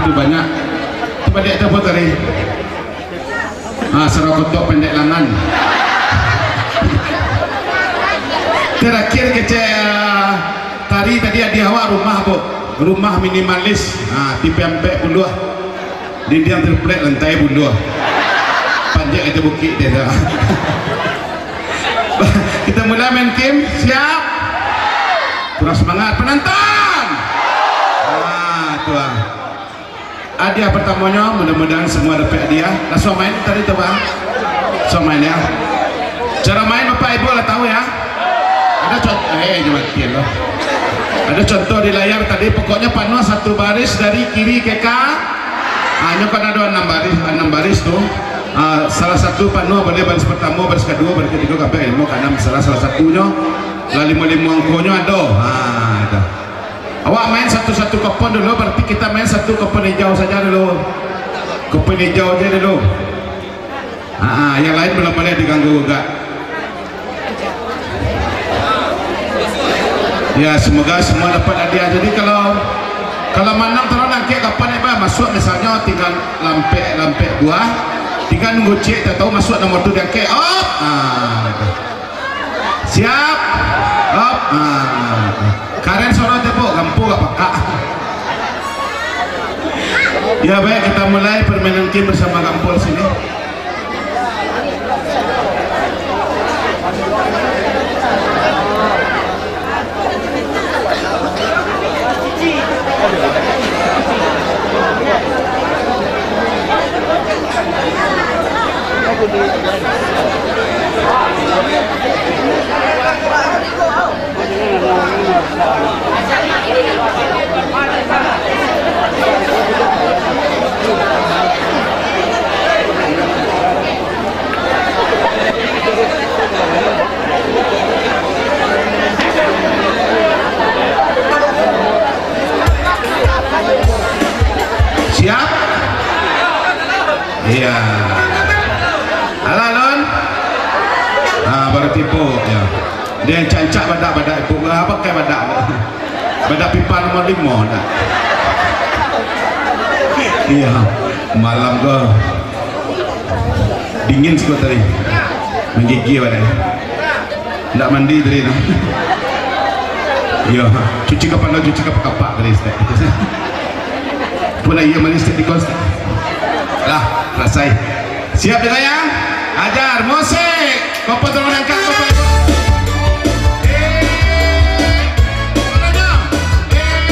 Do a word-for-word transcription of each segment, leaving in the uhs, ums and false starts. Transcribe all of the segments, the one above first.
Banyak. Coba dek tu tadi. Ah, sarakotok pendek langan. Terakhir kecek, ah, tari tadi hadiah awak rumah, Bu. Rumah minimalis. Ah, tipe ampek puluah. Dindiang triplek, lantai buluah. Panjak itu bukik dia tu. Kita mulai main game. Siap? Kurang semangat. Penonton. Ah, tu ah. Hadiah pertamonyo, mudah-mudahan semua dapat hadiah. Lah, so main tadi tu, Bang? So main, ya. Cara main Bapak Ibu lah tahu, ya. Ada contoh, eh, jangan mati lo. Ada contoh di layar tadi, pokoknya panuah satu baris dari kiri ke ka-, ah, nyo kan ada enam baris, enam baris tu. Ah, salah satu panuah boleh baris pertama, baris kedua, baris ketiga, sampai lima, keenam, salah, salah satunyo. Lah limo-limo angkonyo ado. Ah, ado. Awak main satu-satu kupon dulu, berarti kita main satu kupon hijau saja dulu. Kupon hijau aja dulu. Ah, yang lain belum boleh diganggu juga. Ya, semoga semua dapat hadiah. Jadi kalau, kalau manang taruh nangkek kapan, eh, bah, masuk misalnya tinggal lampek, lampek buah, tinggal nunggu cek, tak tahu masuk nomor tu diangkek. Oh, ah, gitu. Siap? Op. Ah. Karen sono tepuk, gampu gak pakak. Ya, baik, kita mulai permainan game bersama Gampol sini. Siap? Iya. Alah, Lun. Ah, baru tipu, ya. Dia cancak badak-badak ibu. Ah, pakai badak. Badak pipa nomor lima, nak. Iya. Malam ko. Dingin siko tadi. Manggigil badan. Ndak mandi tadi tu. Iyo, cuci kapalo, cuci kapak-kapak tadi, Ustaz. Pun lah, iyo, mandi Ustaz di kos. Lah, salasai. Siap, digoyang? Ajar, musik. Bapak tolong angkat, Bapak Ibu. Eh, mana dia? Eh.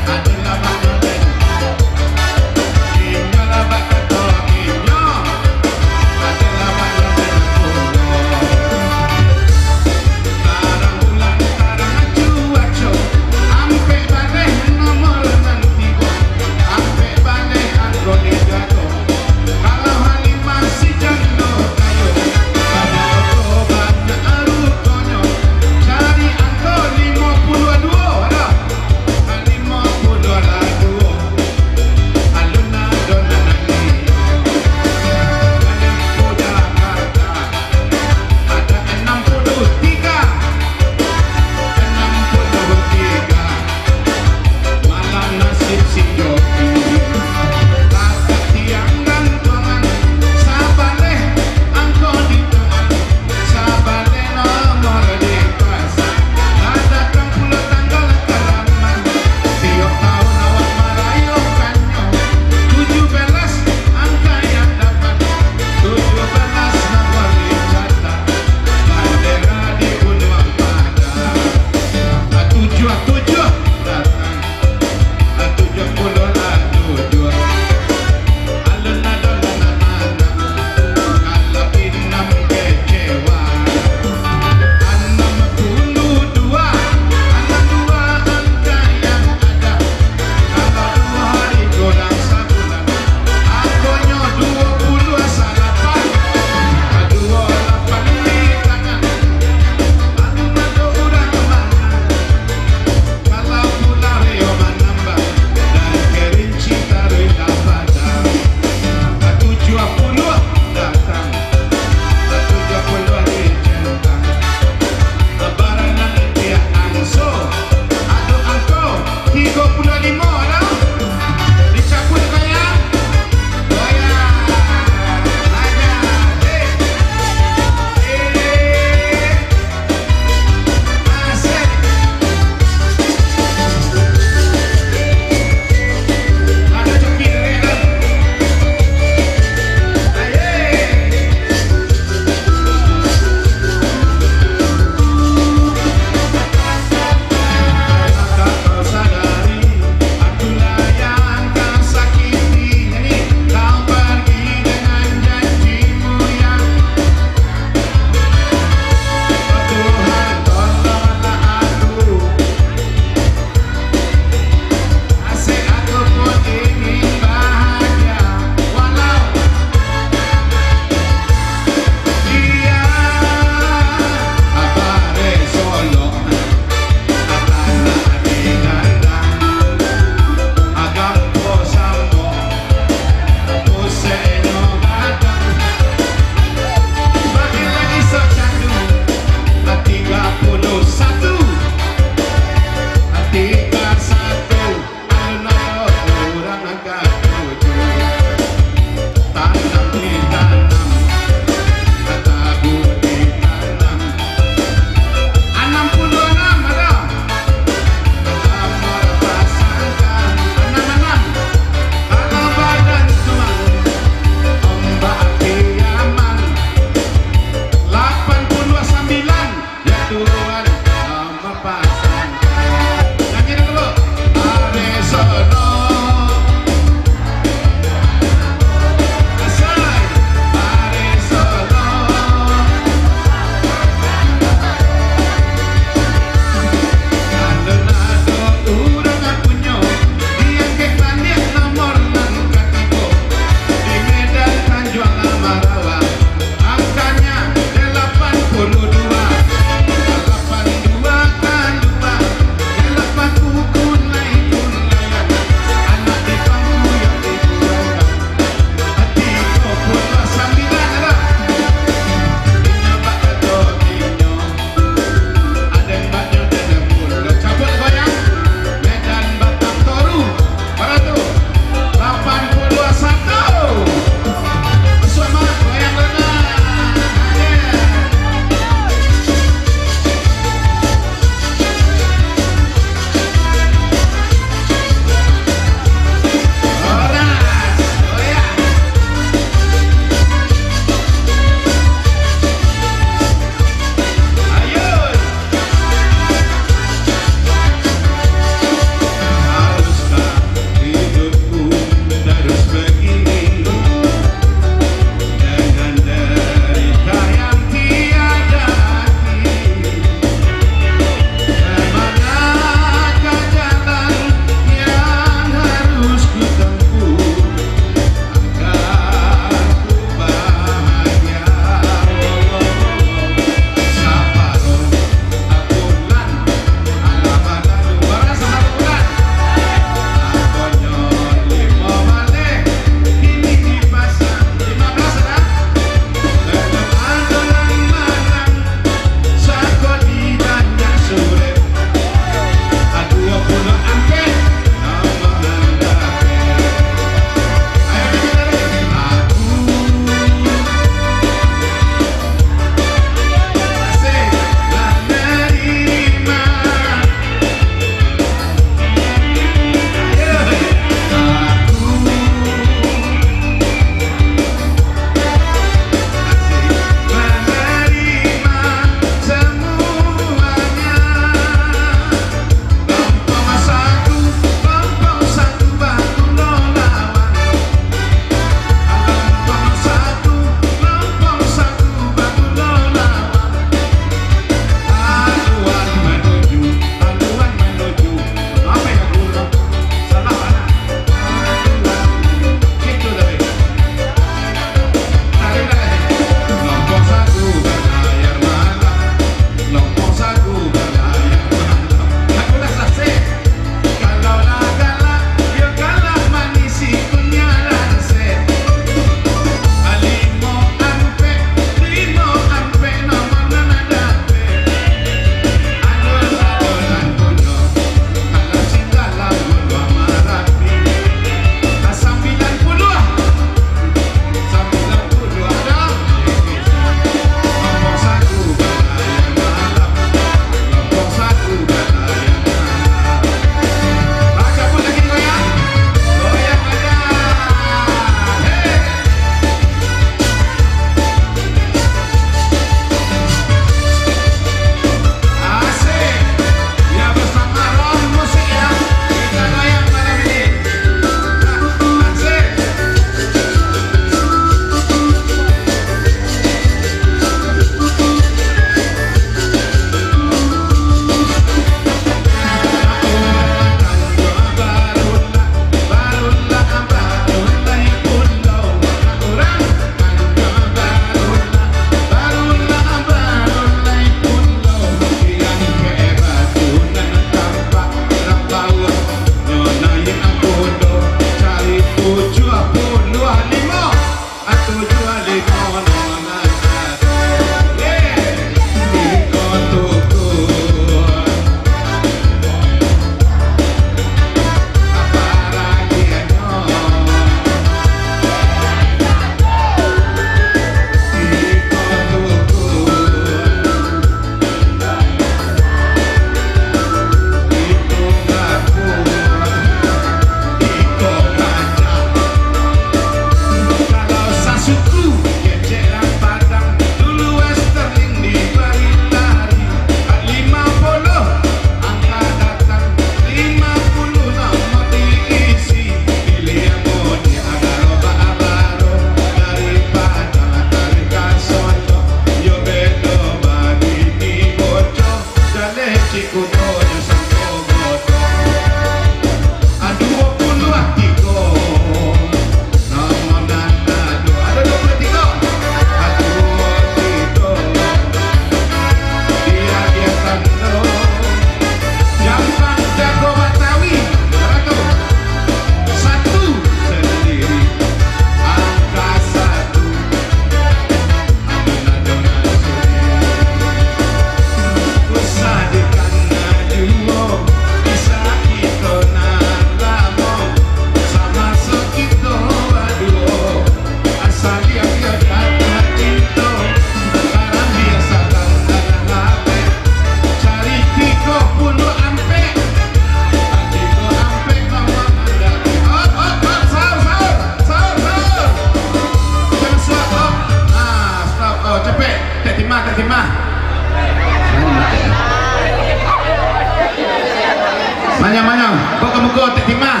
Mano? Bawa ka muko, tek timah.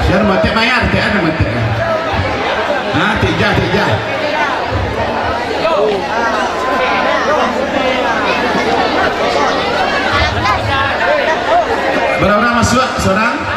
Siapa nama tek mayar, tek anu mah tek. Ha, tek jah, tek jah. Bara urang masuak? Surang?